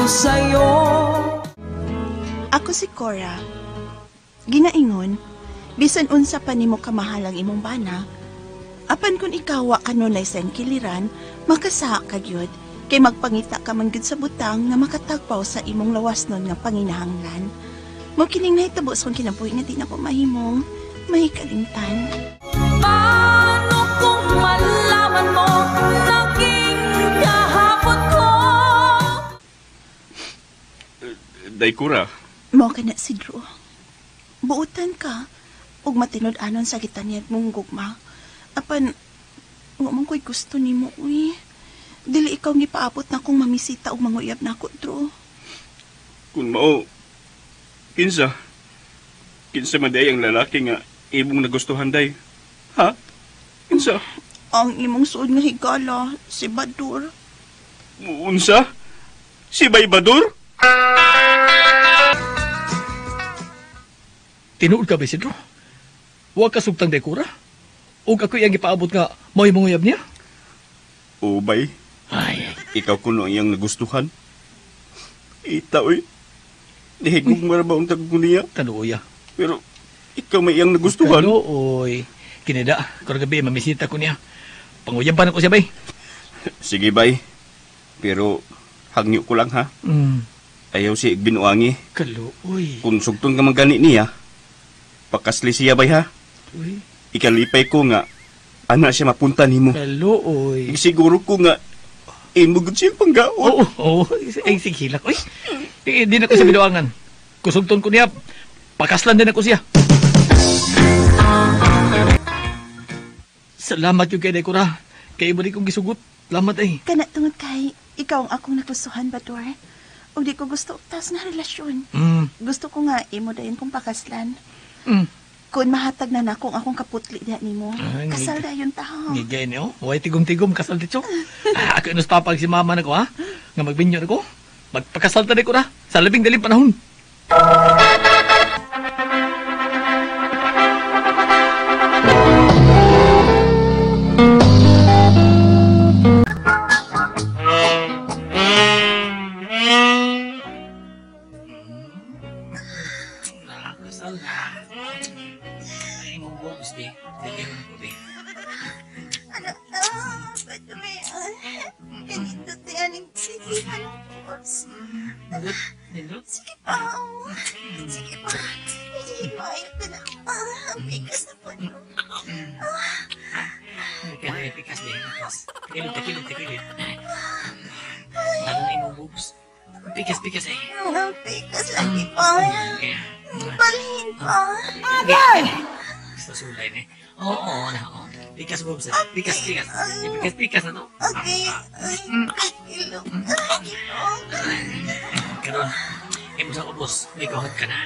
ko sa'yo. Ako si Cora. Ginaingon, bisan unsa pa nimo kamahal ang imong bana, apan kung ikaw wa kanunay sa kiliran, makasaha ka gyud kay magpangita ka man gyud sa butang nga makatagpaw sa imong lawas nun nga panginahanglan. Mao kining nahitabo sa akong kinabuhi nga di na ko mahimong mahikalimtan. Paano kung malaman mo naging kahapon ko? Day Cora. Mao ka na si Drew. Buutan ka ug matinud-anon sa gitaniyad mong gugma. Apan wa man ko'y gusto nimo, uy. Dili ikaw gipaabot na kong mamisita og manguyab nako, Drew. Kung mao, kinsa? Kinsa man day ang lalaki nga imong nagustuhan, day? Ha? Kinsa? Ang imong suod nga higala, si Badur. Unsa? Si Bay Badur? Tinuod ka ba, Isidro? Huwag ka sugtang dekura? Ug ako iyang gipaabot nga mao'y manguyab niya? O, bay. Ay. Ikaw kuno ang iyang nagustuhan. Ita, uy. Nihigog mo ba ang tagpo niya? Kanuoy, ah. Pero ikaw may iyang nagustuhan. Kanuoy. Kinida, karong gabi mamisita ko niya. Panguyaban ako siya, bay. Sige, bay. Pero hangyo ko lang, ha? Mm. Ayaw si Igbinuangi. Kaluoy. Kung sugton ka man gani niya, pakasli siya, bay, ha? Uy. Ikalipay ko nga, ana siya mapunta nimo. Kaluoy. Siguro ko nga, imo gud siya panggaon. Oo, oo. Ay, sige, hilak. Uy, di na ko sa binuangan. Kusugton ko niya, pakaslan din ako siya. Salamat yung kay Dekora. Kay ibo di kong gisugot. Salamat ay. Kana tungod kay, ikaw ang akong nagustuhan, Badur. Ug di ko gusto og taas nga relasyon. Mm. Gusto ko nga imo dayon kong pakaslan. Mm. Kung mahatag na nako ang akong kaputli diha nimo. Ay, kasal dayon ta. Ha? Ngigay niyo. Way tigom-tigom kasal dito. Ah, ako inos papag si mama nako, ha? Nga magbinyo nako. Magpakasal ta ko na sa labing daling panahon. Nakasal na. Ay, mong boobs, di. Dili ko na po, di. Ano? Ah, Badur. Ganito tayo ng sigihan, boobs. Nindot, nindot. Sige pa. Sige pa. Hindi maayo ka na. Ah, ang bigas na po. Kaya pikas, di. Pikas. Takilid, takilid, takilid. Lalo na imong boobs. Pikas, pikas, eh. Ang bigas lagi pa. Balhin pa. Agay! Gusto sulay ni. Oo, na, oo. Pikas, boobs, eh. Pikas, pikas. Pikas, pikas na to. Okay. Ay, ilog. Ay, ilog. Karon, imo sa ubos, may kahot ka na.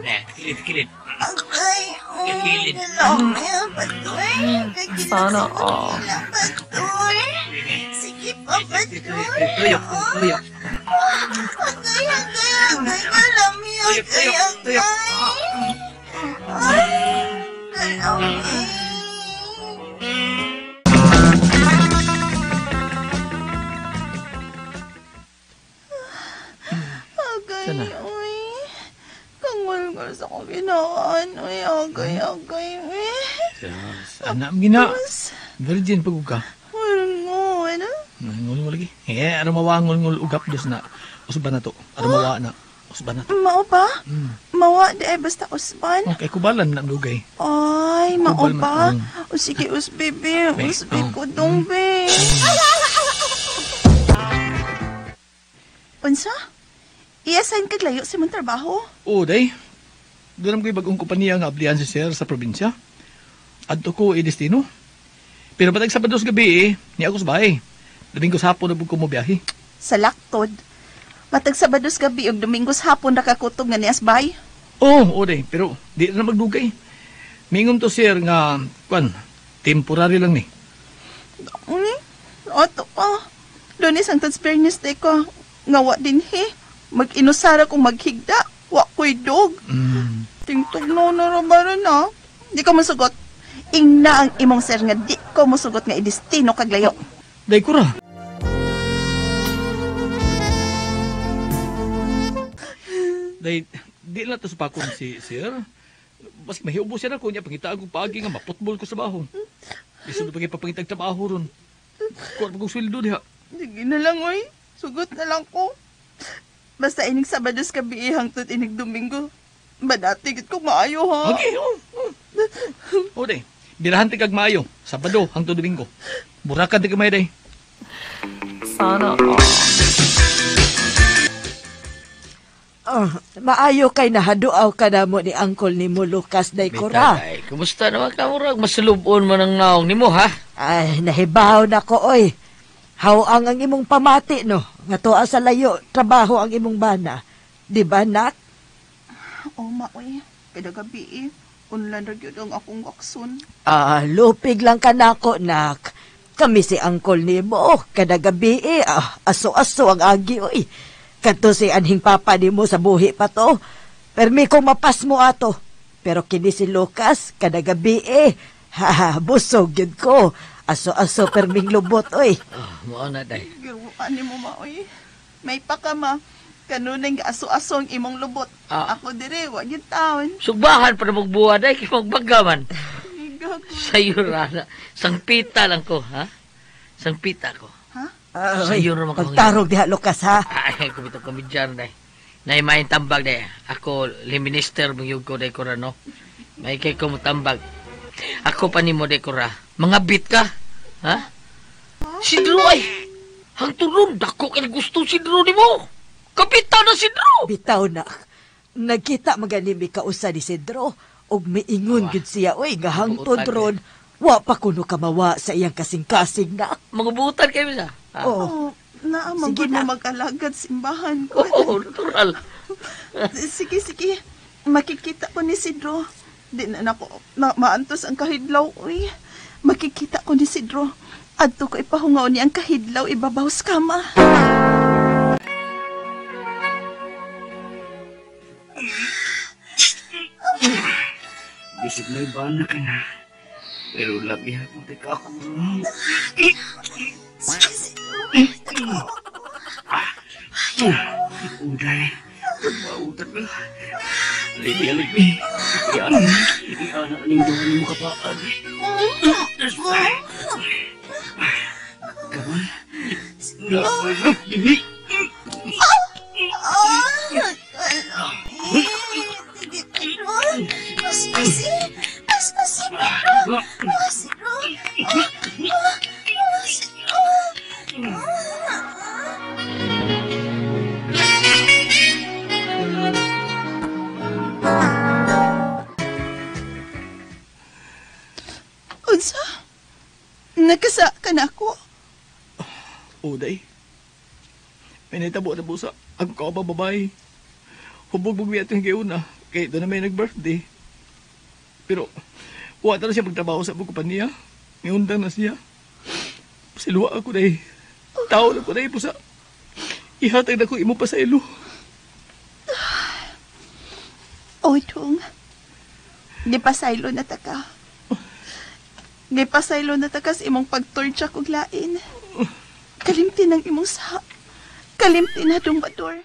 Eh, takilid, takilid. Agay. Oh, Kakilid. dalawang Badur. Kakilid Sana sa all. kanila, Badur. Sige pa, Badur. Tuyok, tuyok. Agay, agay, agay. Kalami, Tuyok, agay, tuyok, tuyok. agay. Ay, kalami. Agay, Sana. uy. Kangulgul sa akong ginawaan, uy. Agay, agay, uy. Anak, gina. Mas, Virgin pag ka. ngulngon. Ngul mo lagi. Eh, ano mawa ngul ugap dos na. Usban na to. Ano mawa na. Usban na to. Mao ba? Mm. Mawa di ay basta usban. Okay, kubalan na dugay. Ay, mao Kubal man, ba? mm. O sige, usbi, be. Be, Usbi oh. ko dong, be. Unsa? I-assign kag layo sa imong trabaho? Oo, day. Doon ko'y bagong kompanya nga ablihan si sir sa probinsya. Adto ko i-destino. Pero patag Sabado sa gabi eh, niya ako sa bahay. Domingo sa hapon na ko mo biyahe. Sa laktod. Matag Sabado sa gabi ug Domingo sa hapon nakakutob nga nias bay. Oo, oh, day. Pero di na magdugay. Mingom to sir nga, kwan, temporary lang ni. Uni, ato pa. Lunes ang Biyernes day ko. Ngawa din he. Mag-inusara kung maghigda. Wa ko'y dog. Mm. Tingtog no na rabaran na. Di ka masugot. Ingna ang imong sir nga di ko musugot nga idestino kag layo. Day kura. Day, di na to supakon si sir. Baski mahiubo siya na ko niya, pangitaan kong paagi nga, maputbol ko sa baho. Isunod pa kayo papangitag trabaho ron. Kuha pa kong sweldo diha. Sige na lang, oy. Sugot na lang ko. Basta inig Sabados gabi hangtod inig Domingo. Badati gid ko maayo, ha? Okay, oh. Oh, day. Birahan ti kag maayo. Sabado hangtod Domingo. Burakan ti kamay, day. Sana all. Oh, maayo kay nahaduaw ka na mo ni angkol ni mo Lucas day Cora. Ay, kumusta naman ka, murag? Masulubon man ang naong nimo, ha? Ay, nahibaw na ko, oy. Hawang ang imong pamati, no? Nga tuwa sa layo, trabaho ang imong bana. Di ba, nak? Oh, ma, oy. Kada gabi, eh. Unlan ra gyud ang akong akson. Ah, lupig lang ka nako, nak. Kami si angkol nimo, kada gabi, eh. Ah, aso-aso ang agi, oy. Kadto si anhing papa nimo sa buhi pa to. Permi kong mapas mo ato. Pero kini si Lucas, kada gabi eh. Ha, busog yun ko. Aso-aso perming lubot, oy. Oh, mao na, day. Giruan nimo, ma, oy. May pa ka, ma. Kanunay aso-aso ang imong lubot. Ah. Ako dire, wa gyud taon. Subahan pa na magbuwa, day. Kaya magbaga man. Igag. Sayo ra na. Sangpita lang ko, ha? Sangpita ko. Ha? Sayo ra man ko. Pagtarog diha, Lucas, ha? Ay, kumito komedyan, day. Naimayin tambag, day. Ako, minister, magyug ko, day, Cora, no? May kay ko tambag. Ako pa nimo, day, Cora. Mga bit ka, ha? Si Drew, ay! Hangtod dako kay gusto si Drew nimo. Kapita na si Drew! Bitaw na. Nagkita magani mi kausa ni Cedro. Og miingon gyud siya, oy, nga hangtod ron. Wa pa kuno kamawa sa iyang kasing-kasing na. Magabutan kayo sa. Ha? Oh. Oh, naa man Sige gud mo na. mag-alagad simbahan ko. Oo, natural. Sige, sige. Makikita ko ni Sidro. Di na nako na, maantos ang kahidlaw, uy. Makikita ko ni Sidro. Adto ko ipahungaw ni ang kahidlaw ibabaw sa kama. Bisig may bana ka na. Pero labi ako tika ako. Sige, Sidro. Uday. Pagmautan ka. Libi, libi. Iyan. Iyan ang duha mo kapaan. Come on. Libi. Sige, Pedro. Paspasi. Paspasi, Pedro. Sidro. Sidro. Unsa? Nagkasa ka na ako? Oh, day. May naitabo na busa. Ang kaobang babae. Hubog-bug niya itong una. Kaya doon na may nag-birthday. Pero, wala na siya magtrabaho sa kumpanya. Ngundang na siya. Pasiluwa ako, day. Tao na ko, day. Pusa. Ihatag na ko imo pa sa ilo. Oy, Tung. Gipasaylo na ta ka. Gipasaylo na ta ka sa imong pagtortsa kog lain. Kalimti ng imong sa. Kalimti na, Dong Bador.